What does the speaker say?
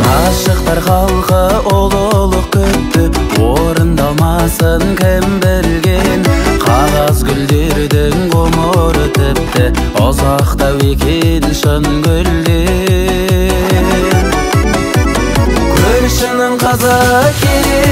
Ғашықтар халқы ұлылық күтті, орындалмасын кім білген. Қағаз гүлдердің ғұмыры тіпті ұзақтау екен шын гүлден. Көршінің қызы келеді.